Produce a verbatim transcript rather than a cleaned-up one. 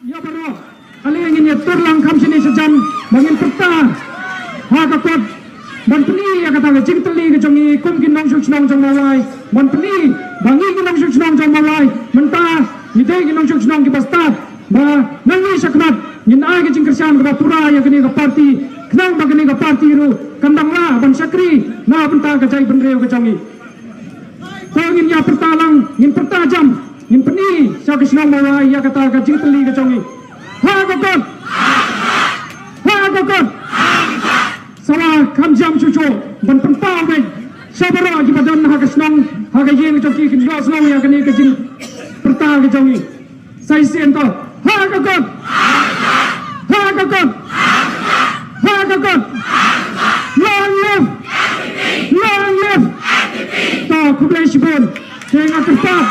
Ïa baroh, ale ngin ïa tur lang kham shane shajan ba ngin pyrta ha ka kot ban pyni ïa kata ka jingtylli ka jong ngi kum ki nongshong shnong jong Mawlai, ban pyni ba ngi ki nongshong shnong jong Mawlai mynta ngi dei ki nongshong shnong kiba stad, ba nangne shakhmat ngin ai ka jingkyrshan kaba pura ïa kane ka parti, khnang ba kane ka parti ruh kan dang lah ban shakri na bynta ka jaitbynriew ka jong ngi. Ko ngin ïa pyrta lang, ngin pyrta jam, ngin pyni sha ka shnong Mawlai ïa kata ka jingtylli ka jong ngi. Ha ka kot! Ha ka kot! Sawa kham jam shuh shuh ban pynpaw beit sha baroh kiba don ha ka shnong, ha ka ïing jong ki, kin ïohsngew ïa kane ka jingpyrta ka jong ngi. Sa shisien to. Ha ka kot! Ha ka kot! Ha ka kot! Long live! Long live! To, khublei shibun. Te nga kyrpad